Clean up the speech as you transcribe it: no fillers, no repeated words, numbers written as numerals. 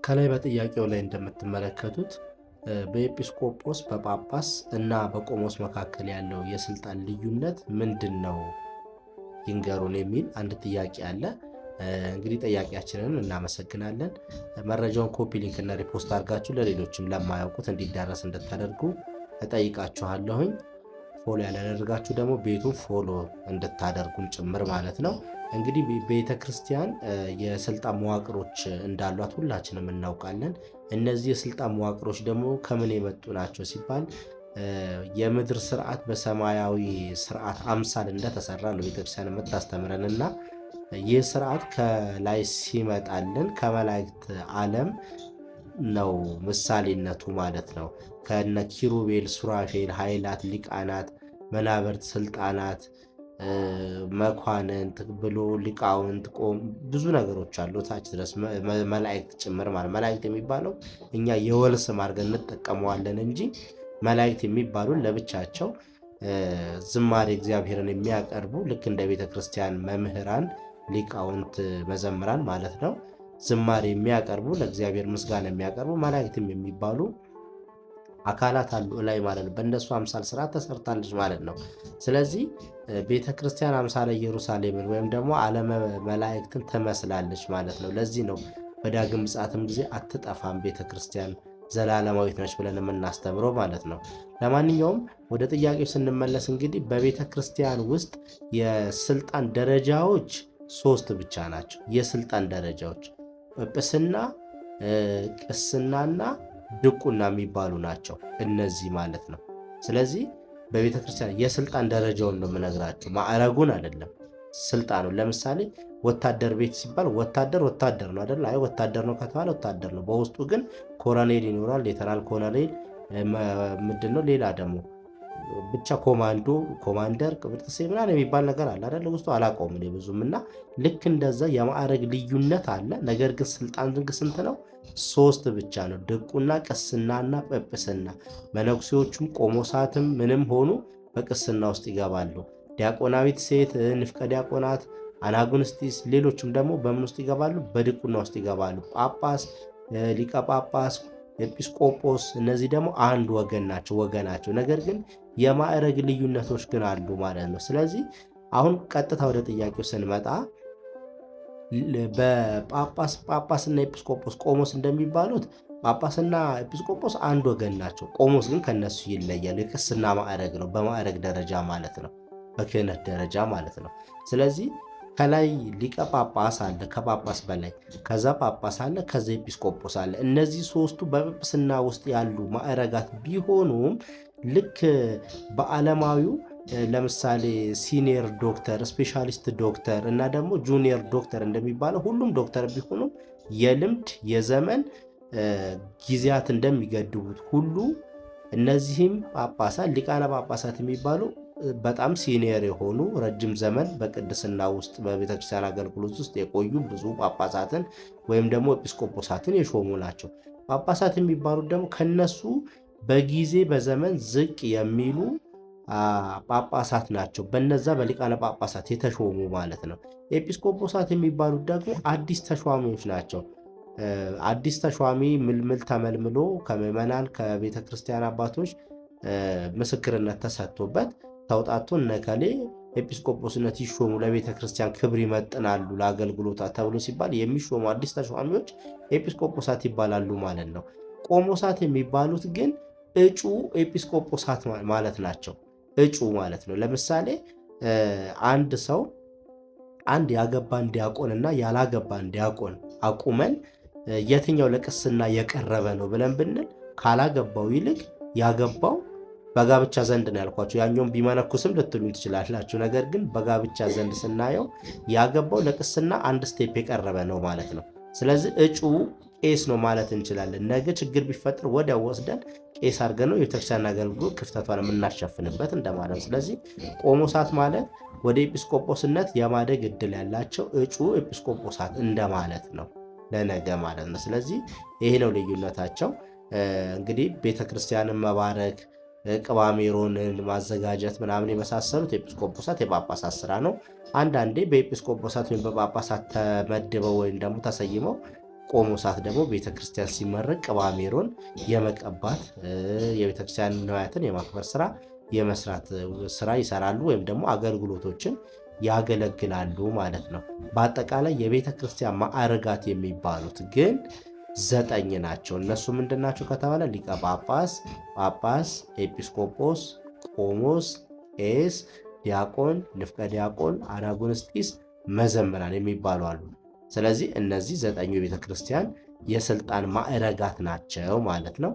ከላይ በጥያቄው ላይ እንደምትመለከቱት በኤጲስቆጶስ፣ በጳጳስ እና በቆሞስ መካከል ያለው የስልጣን ልዩነት ምንድን ነው ይንገሩን የሚል አንድ ጥያቄ አለ። እንግዲህ ጥያቄያችንን እናመሰግናለን። መረጃውን copy link እና repost አድርጋችሁ ለሌሎችም ለማያውቁት እንዲዳረስ እንድታደርጉ እጠይቃችኋለሁኝ። Follow ያላደረጋችሁ ደግሞ ቤቱን follow እንድታደርጉም ጭምር ማለት ነው። እንግዲህ ቤተ ክርስቲያን የስልጣን መዋቅሮች እንዳሏት ሁላችንም እናውቃለን። እነዚህ የስልጣን መዋቅሮች ደግሞ ከምን የመጡ ናቸው ሲባል የምድር ስርዓት በሰማያዊ ስርዓት አምሳል እንደተሰራ ነው ቤተክርስቲያን የምታስተምረን እና ይህ ስርዓት ከላይ ሲመጣልን ከመላእክት ዓለም ነው ምሳሌነቱ ማለት ነው። ከነ ኪሩቤል፣ ሱራፌል፣ ኃይላት፣ ሊቃናት፣ መናብርት፣ ስልጣናት፣ መኳንንት ብሎ ሊቃውንት ቆም ብዙ ነገሮች አሉ ታች ድረስ መላእክት ጭምር ማለት። መላእክት የሚባለው እኛ የወል ስም አድርገን እንጠቀመዋለን እንጂ መላእክት የሚባሉ ለብቻቸው ዝማሬ እግዚአብሔርን የሚያቀርቡ ልክ እንደ ቤተ ክርስቲያን መምህራን፣ ሊቃውንት፣ መዘምራን ማለት ነው። ዝማሬ የሚያቀርቡ፣ ለእግዚአብሔር ምስጋና የሚያቀርቡ መላእክትም የሚባሉ አካላት አሉ ላይ ማለት ነው። በእነሱ አምሳል ስራ ተሰርታለች ማለት ነው። ስለዚህ ቤተ ክርስቲያን አምሳለ ኢየሩሳሌምን ወይም ደግሞ ዓለመ መላእክትን ትመስላለች ማለት ነው። ለዚህ ነው በዳግም ምጽአትም ጊዜ አትጠፋም፣ ቤተ ክርስቲያን ዘላለማዊት ነች ብለን የምናስተምረው ማለት ነው። ለማንኛውም ወደ ጥያቄው ስንመለስ እንግዲህ በቤተ ክርስቲያን ውስጥ የስልጣን ደረጃዎች ሶስት ብቻ ናቸው። የስልጣን ደረጃዎች ጵጵስና፣ ቅስናና ድቁና የሚባሉ ናቸው እነዚህ ማለት ነው። ስለዚህ በቤተ ክርስቲያን የስልጣን ደረጃውን ነው የምነግራችሁ፣ ማዕረጉን አይደለም፣ ስልጣኑ። ለምሳሌ ወታደር ቤት ሲባል ወታደር ወታደር ነው አይደል? አይ ወታደር ነው ከተባለ ወታደር ነው። በውስጡ ግን ኮሎኔል ይኖራል፣ ሌተናል ኮሎኔል ምንድን ነው ሌላ ደግሞ ብቻ ኮማንዶ፣ ኮማንደር፣ ቅብርጥሴ ምናምን የሚባል ነገር አለ አይደል? ውስጡ አላውቀውም እኔ ብዙም። እና ልክ እንደዛ የማዕረግ ልዩነት አለ። ነገር ግን ስልጣን ግን ስንት ነው? ሶስት ብቻ ነው። ድቁና፣ ቅስናና ጵጵስና። መነኩሴዎቹም ቆሞሳትም ምንም ሆኑ በቅስና ውስጥ ይገባሉ። ዲያቆናዊት ሴት፣ ንፍቀ ዲያቆናት፣ አናጉንስጢስ፣ ሌሎችም ደግሞ በምን ውስጥ ይገባሉ? በድቁና ውስጥ ይገባሉ። ጳጳስ፣ ሊቀ ጳጳስ፣ ኤጲስቆጶስ እነዚህ ደግሞ አንድ ወገን ናቸው ወገናቸው። ነገር ግን የማዕረግ ልዩነቶች ግን አሉ ማለት ነው። ስለዚህ አሁን ቀጥታ ወደ ጥያቄው ስንመጣ በጳጳስ ጳጳስና ኤጲስቆጶስ ቆሞስ እንደሚባሉት ጳጳስና ኤጲስቆጶስ አንድ ወገን ናቸው። ቆሞስ ግን ከነሱ ይለያል። የቅስና ማዕረግ ነው፣ በማዕረግ ደረጃ ማለት ነው፣ በክህነት ደረጃ ማለት ነው። ስለዚህ ከላይ ሊቀ ጳጳስ አለ፣ ከጳጳስ በላይ ከዛ ጳጳስ አለ፣ ከዛ ኤጲስቆጶስ አለ። እነዚህ ሶስቱ በጵጵስና ውስጥ ያሉ ማዕረጋት ቢሆኑም ልክ በዓለማዊው ለምሳሌ senior doctor፣ specialist doctor እና ደግሞ junior doctor እንደሚባለው ሁሉም ዶክተር ቢሆኑም የልምድ የዘመን ጊዜያት እንደሚገድቡት ሁሉ እነዚህም ጳጳሳት ሊቃነ ጳጳሳት የሚባሉ በጣም senior የሆኑ ረጅም ዘመን በቅድስና ውስጥ በቤተክርስቲያን አገልግሎት ውስጥ የቆዩ ብዙ ጳጳሳትን ወይም ደግሞ ኤጲስቆጶሳትን የሾሙ ናቸው። ጳጳሳት የሚባሉት ደግሞ ከነሱ በጊዜ በዘመን ዝቅ የሚሉ ጳጳሳት ናቸው። በነዛ በሊቃነ ጳጳሳት የተሾሙ ማለት ነው። ኤጲስቆጶሳት የሚባሉት ደግሞ አዲስ ተሿሚዎች ናቸው። አዲስ ተሿሚ ምልምል ተመልምሎ ከምዕመናን ከቤተ ክርስቲያን አባቶች ምስክርነት ተሰጥቶበት ተውጣቶ እነከሌ ኤጲስቆጶስነት ይሾሙ፣ ለቤተ ክርስቲያን ክብር ይመጥናሉ፣ ለአገልግሎታ ተብሎ ሲባል የሚሾሙ አዲስ ተሿሚዎች ኤጲስቆጶሳት ይባላሉ ማለት ነው። ቆሞሳት የሚባሉት ግን እጩ ኤጲስቆጶሳት ማለት ናቸው። እጩ ማለት ነው። ለምሳሌ አንድ ሰው አንድ ያገባን ዲያቆን እና ያላገባን ዲያቆን አቁመን የትኛው ለቅስና የቀረበ ነው ብለን ብንል ካላገባው ይልቅ ያገባው በጋብቻ ዘንድ ነው ያልኳቸው። ያኛውም ቢመነኩስም ልትሉኝ ትችላላችሁ። ነገር ግን በጋብቻ ዘንድ ስናየው ያገባው ለቅስና አንድ step የቀረበ ነው ማለት ነው። ስለዚህ እጩ ቄስ ነው ማለት እንችላለን። ነገ ችግር ቢፈጠር ወዲያው ወስደን ቄስ አድርገን ነው የቤተክርስቲያን አገልግሎት ክፍተቷን የምናሸፍንበት እንደማለት ነው። ስለዚህ ቆሞሳት ማለት ወደ ኤጲስቆጶስነት የማደግ እድል ያላቸው እጩ ኤጲስቆጶሳት እንደማለት ነው፣ ለነገ ማለት ነው። ስለዚህ ይሄ ነው ልዩነታቸው። እንግዲህ ቤተክርስቲያንን መባረክ፣ ቅባሜሮንን ማዘጋጀት ምናምን የመሳሰሉት ኤጲስቆጶሳት የጳጳሳት ስራ ነው። አንዳንዴ በኤጲስቆጶሳት ወይም በጳጳሳት ተመድበው ወይም ደግሞ ተሰይመው ቆሞሳት ደግሞ ቤተክርስቲያን ሲመረቅ ቅባ ሜሮን የመቀባት፣ የቤተክርስቲያን ንዋያትን የማክበር ስራ የመስራት ስራ ይሰራሉ፣ ወይም ደግሞ አገልግሎቶችን ያገለግላሉ ማለት ነው። በአጠቃላይ የቤተ ክርስቲያን ማዕረጋት የሚባሉት ግን 9 ናቸው። እነሱ ምንድን ናቸው ከተባለ ሊቀ ጳጳስ፣ ጳጳስ፣ ኤጲስቆጶስ፣ ቆሞስ፣ ቄስ፣ ዲያቆን፣ ንፍቀ ዲያቆን፣ አናጉንስጢስ፣ መዘምራን የሚባሉ አሉ። ስለዚህ እነዚህ 9ኙ የቤተ ክርስቲያን የስልጣን ማዕረጋት ናቸው ማለት ነው።